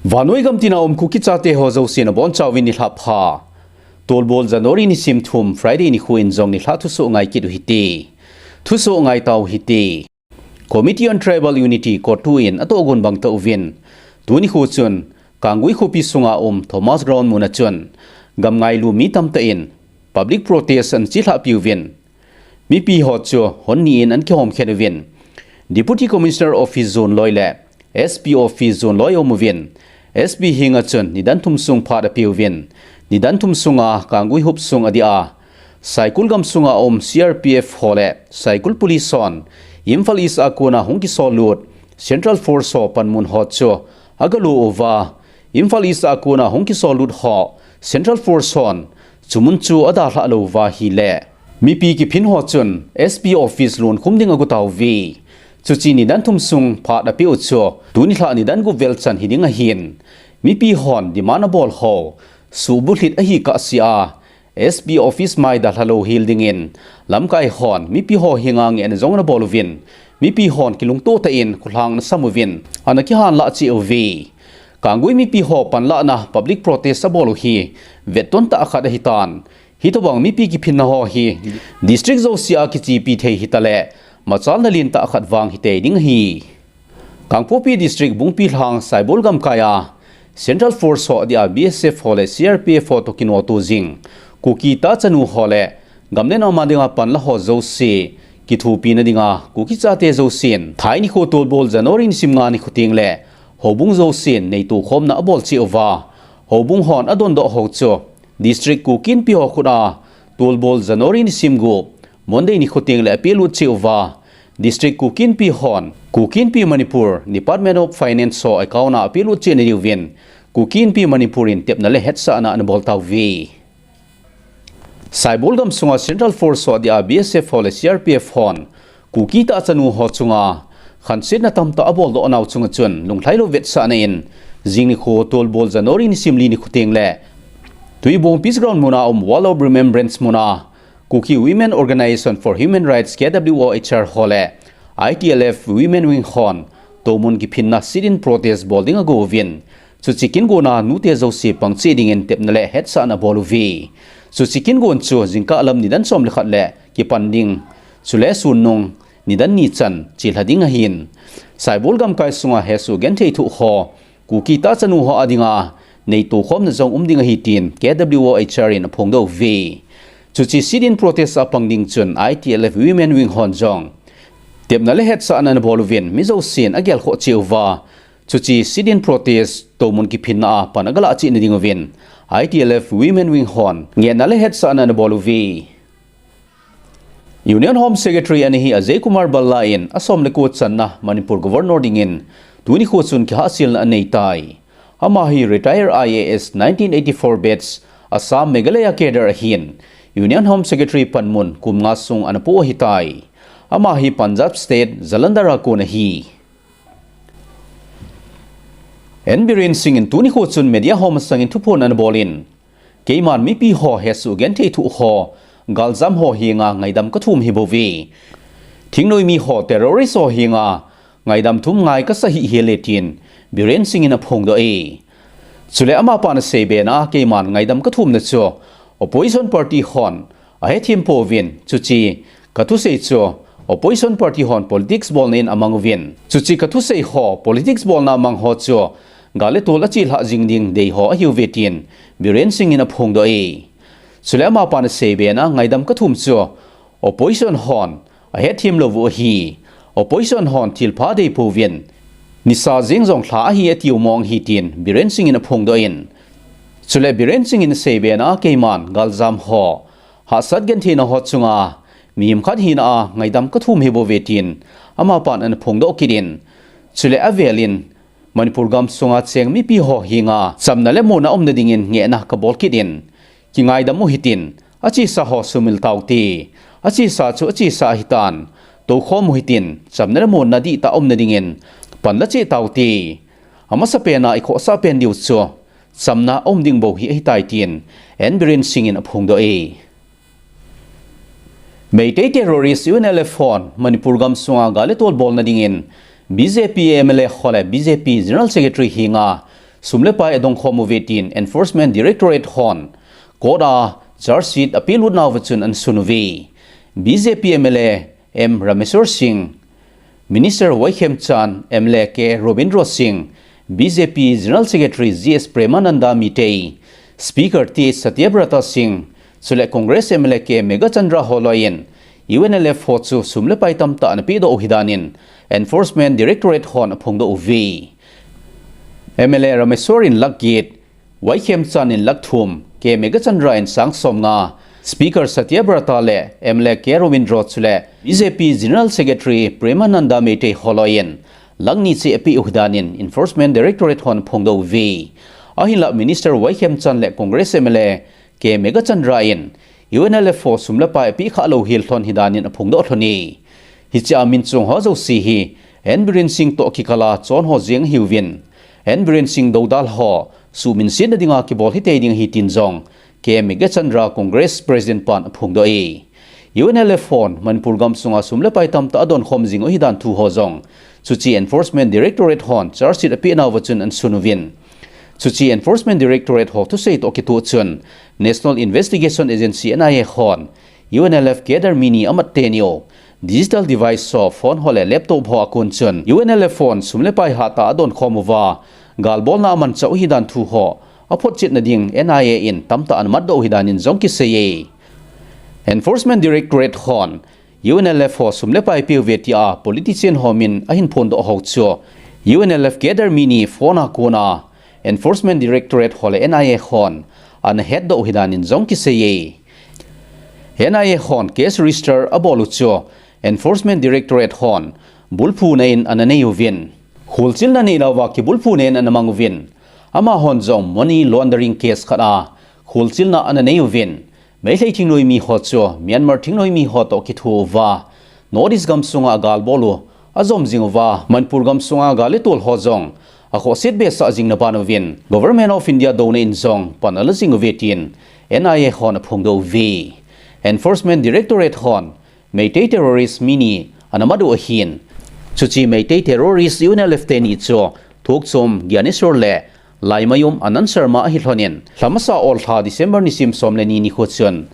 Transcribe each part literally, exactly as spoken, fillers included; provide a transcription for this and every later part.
Vannoi gam tina um Kuki chate ho jousen abonchauvin nilhah pha. Tolbol January nisim thum Friday nikho in jong nilhah thusoh ngai kit u hite. Thusoh ngai tau hite. Committee on Tribal Unity, CoTU in atohgon bang tauvin, tuni nikho chun Kanggui khopi sunga um Thomas Ground muna chun gam ngailu mi tamtah in public protest ana chelhah piuvin, mipi ho chu hon ni in ana kihom khen uvin, Deputy Commissioner Office jon loi le S P Office jon loi aum uvin, S P henga chun nidan thum sung phat apeuvin, nidan thum sunga Kanggui hop sung adia Saikul gamsunga um C R P F ho le Saikul Police hon Imphal East a kona hung kisol lut Central Force ho panmun ho chu agalo uva, Imphal East a kona hung kisol lut ho Central Force hon chumun chu adalhah lou uva ahile, mipi kiphin ho chun S P office lonkhum ding ago tauve. Chuche nidan thum sung phat apeu chu tuni nilhah nidan gup vel chan hiding ahin, mipi hon demand abol ho suhbulhit ahi kahsea, S P office mai dalha louhel dingin lamkai hon mipi ho henga ngehna jong anabol uvin, mipi hon kilungto tah in kholhang anasam uvin, ana kihanlah cheh uve. Kanggui mipi ho panlahna public protest abol u hi vetton tah khat ahitan, hitobang mipi kiphinna ho hi district jousea kichepi thei hitaleh machalna lentah khat vang hitei ding ahi. Kangpokpi District Bungpi lhang Saibol gamkaiya Central Force ho adia B S F ho le C R P F ho toh kinoto jing Kuki tahchanu ho le gam le nam a dinga panla ho jouse kithopina dinga Kuki chate jousen thai nikho tolbol January nisim nga nikho tengle houbung jousen neitokhomna abol cheh uva, houbung hon adondoh ho chu District Kuki Inpi ho khut a tolbol January nisim gup Monday nikho tengle apehlut cheh uva, District Kuki Inpi hon Kuki Inpi Manipur Department of Finance ho account a apehlut cheh nadiuvin Kuki Inpi Manipur in tepna le hetsahna anabol tauve. Saibol gamsunga Central Force ho adia B S F ho le C R P F hon Kuki tahchanu ho chunga khansetna tamtah aboldoh nau chunga chun lunglhailou vetsahna in jing nikho tolbol January nisim li nikho tengle Tuibong Peace Ground muna um Wall of Remembrance muna Kuki Women Organisation for Human Rights, K W O H R ho le I T L F Women Wing hon toumun kiphinna sit-in protest bol ding ago uvin, chuche kingona nute jouse pangcheh dingin tepna le hetsahna abol uve. Chuche kingon chu jingkah lam nidan som le khat le kipan ding, chule sun nung nidan ni chan chelha ding ahin, Saibol gamkai sunga hesoh genthei thoh ho Kuki tahchanu ho a dinga neitokhomna jong um ding ahi tin K W O H R in aphongdoh uve. Chuche sit-in protest a pang ding chun I T L F Women Wing hon jong tepna le hetsahna anabol uvin mi jousen agelkhoh cheh uva, chuche sit-in protest toumun kiphinna a pan agalah cheh nadiuvin I T L F Women Wing hon ngehna le hetsahna anabol uve. Union Home Secretary ana hi Ajay Kumar Bhalla in asom le ko channa Manipur Governor dingin tuni nikho chun kihahselna anei tai. Ama hi retired I A S nineteen eighty-four batch Assam Meghalaya cadre ahin, Union Home Secretary panmun kum nga sung anapoh ahitai. Ama hi Punjab State Jalandhar a kon ahi. N Biren Singh in tuni nikho chun media ho masangin thuphon anabol in, keiman mipi ho hesoh genthei thoh ho galjam ho henga ngaidam kathum ahibouve. Thingnoi mi ho terrorist ho henga ngaidam thum ngai kasa hih hel e tin Biren Singh in aphongdoh e. Chule amapan aseibe na keiman ngaidam kathumna chu opposition party hon ahethem pouvin, chuche kathusei chu opposition party hon politics bolna in amang uvin, chuche kathusei ho politics bolna amang ho chu gal le tol achelhah jing ding dei ho ahiuve tin Biren Singh in aphongdoh e. Chule amapan aseibe na ngaidam kathum chu opposition hon ahethem lou u ahi. Opposition hon thilpha dei pouvin, nisa jeng jong lha ahi atiu mong ahi tin Biren Singh in aphongdoh in, chule Biren Singh in aseibe na keiman galjam ho hahsat gentheina ho chunga mihem khat hina a ngaidam kathum ahibouve tin amapan anaphongdoh kit in, chule avel in Manipur gamsunga cheng mipi ho henga chamna le monna umna dingin ngehna kabol kit in, kingaidam u hitin, achesa ho sumil taute, achesa chu achesa ahitan, toukhom u hitin, chamna le monna dihtah umna dingin panla cheh taute. Amasapen a ikhohsah pen diu chu chamna aum ding bou hi ahitai tin N Biren Singh in aphongdoh e. Meitei terrorist U N L F hon Manipur gamsunga gal le tol bolna dingin B J P M L A ho le B J P General Secretary henga sum le pai adongkhom uve tin Enforcement Directorate hon court a charge sheet apelut nauva chun ahin sun uve. B J P M L A M Rameshwar Singh, Minister Y Khemchand, M L A K Ravindra Singh, B J P General Secretary G S Premananda Meitei, Speaker T H Satyabrata Singh, chule Congress M L A K Meghachandra ho loiyin U N L F ho chu sum le pai tamtah ana pedoh u ahi danin Enforcement Directorate hon aphongdoh uve. M L A Rameshwar in lakh get, Y Khemchand in lakh thum, K Meghachandra in sang somnga, Speaker Satyabrata le M L A K Ravindra chule B J P General Secretary Premananda Meitei ho loiyin lakh ni cheh apeh u ahi danin Enforcement Directorate hon aphongdoh uve. Ahinlah Minister Y Khemchand le Congress M L A K Meghachandra in U N L F ho sum le pai apeh khah lou hel lhon ahi danin aphongdoh lhon e. Hichea min chung ho jouse hi N Biren Singh toh kikal a chon ho jeng ahiuvin, N Biren Singh doudal ho suhminsetna dinga kibol hitei ding ahi tin jong K Meghachandra Congress President pan aphongdoh e. U N L F hon Manipur gamsunga sum le pai tamtah adonkhom jing u ahi dan thu ho jong chuche Enforcement Directorate hon charge sheet apeh nauva chun ahin sun uvin, chuche Enforcement Directorate ho thusei toh kitoh chun National Investigation Agency N I A hon U N L F cadre mi ni amat teni u digital device ho, phone ho le laptop ho a kon chun U N L F hon sum le pai hatah a adonkhom uva galbolna amanchah u ahi dan thu ho aphotchetna ding N I A in tamtah ana matdoh u ahi danin jong kisei e. Enforcement Directorate hon U N L F ho sum le pai apeh uve tia politician ho min ahin phondoh ho chu U N L F cadre mi ni phone a kona Enforcement Directorate ho le N I A hon ana hetdoh u ahi danin jong kisei e. N I A hon case register abol u chu Enforcement Directorate hon bulphuna in ana nei uvin, kholchilna neilou va kibulphuna in ana mang uvin, amahon jong money laundering case khat a kholchilna ana nei uvin, Meitei thingnoimi ho chu Myanmar thingnoimi ho toh kitho uva North East gamsunga agalbol u ajom jing uva, Manipur gamsunga gal le tol ho jong akhohset behseh jing na ban uvin Government of India douna in jong pan ala jing uve tin N I A hon aphongdoh uve. Enforcement Directorate hon Meitei terrorist mi ni ana mat u ahin, chuche Meitei terrorist U N L F teni chu Thokchom Gyaneswar le Laimayom Anand Sharma ahi lhonin, lhamasa oltha December nisim som le ni nikho chun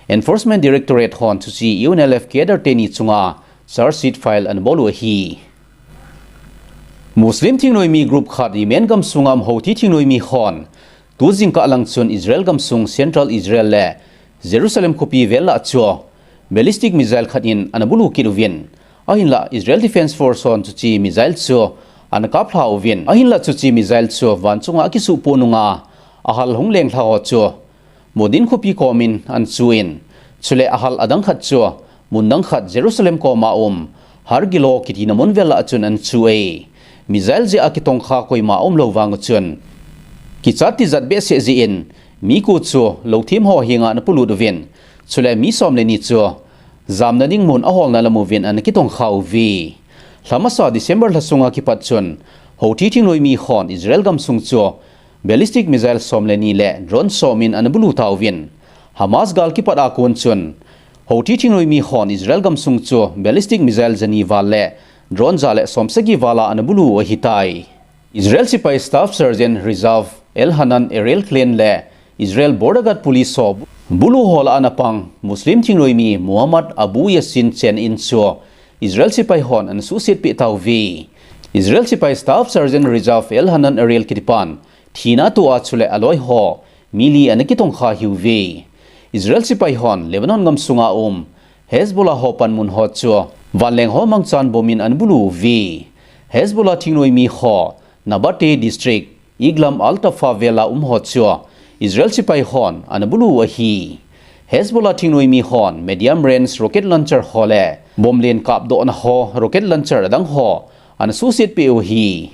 Enforcement Directorate hon chuche U N L F cadre teni chunga charge sheet file ana bol u ahi. Muslim thingnoimi group khat Yemen gamsunga um Houthi thingnoimi hon tu jingkah lang chun Israel gamsung Central Israel le Jerusalem khopi vel lah chu ballistic missile khat in ana bulu kit uvin, ahinlah Israel Defense Force hon chuche missile chu ana kaplha uvin, ahinlah chuche missile chu vanchunga akisuh pon nunga ahal hung lenglha ho chu Modin khopi komin ana chuh in, chule ahal adang khat chu mun dang khat Jerusalem koma um Har Gilo kitina mun vel lah chun ana chuh e. Missile jeh a kitongkha koima umlou vang chun kichat tijat behseh jeh in mi ko chu lothim ho henga ana polut uvin, chule mi som le ni chu jamna ding mun aholna lam uvin ana kitongkha uve. Lhamasa December lha sunga kipat chun Houthi thingnoimi hon Israel gamsung chu ballistic missile som le ni le drone som in ana bulu tauvin, Hamas gal kipat a kon chun Houthi thingnoimi hon Israel gamsung chu ballistic missile jani val le drone ja le som sagi val a ana bulu u ahitai. Israel sepai Staff Sergeant Reserve Elhanan Ariel Klein le Israel Border Guard Police ho bulu ho lah a ana pang Muslim thingnoimi Muhammad Abu Yasin Chen in chu Israel sepai hon ana suhset peh tauve. Israel sepai Staff Sergeant Reserve Elhanan Ariel kitipan thina atoh a, chule aloi ho mi li ana kitongkha ahiuve. Israel sepai hon Lebanon gamsunga um Hezbollah ho panmun ho chu vanleng ho mangchan bomb in ana bulu uve. Hezbollah thingnoimi ho Nabatieh District, Iqlam Al-Tafa vel a um ho chu Israel sepai hon ana bulu u ahi. Hezbollah thingnoimi hon medium range rocket launcher ho le bomb len kapdohna ho rocket launcher adang ho ana suhset peh u ahi.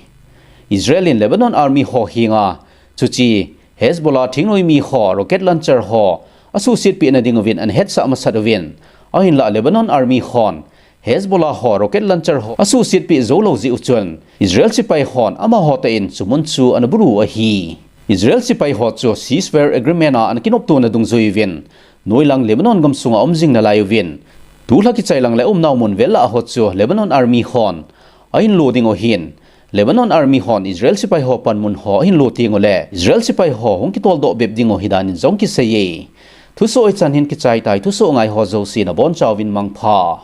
Israel in Lebanon Army ho henga chuche Hezbollah thingnoimi ho rocket launcher ho asuhset peh na ding uvin ana hetsah masat uvin, ahinlah Lebanon Army hon Hezbollah ho rocket launcher ho asuhset peh jou lou jeh u chun Israel sepai hon amaho tah in chumun chu ana bulu u ahi. Israel sepai ho chu ceasefire agreement a ana kinoptona dungjuiyin noilang Lebanon gamsunga um jing nalai uvin, tulha kichai lang le umnau mun vel lah ho chu Lebanon Army hon ahin lo ding u ahin, Lebanon Army hon Israel sepai ho panmun ho ahin lo teng uleh Israel sepai ho hung kitoldoh bep ding u hidan in jong kisei e. Thusoh hichan hin kichai tai, thusoh ngai ho jouse nabonchauvin mangpha.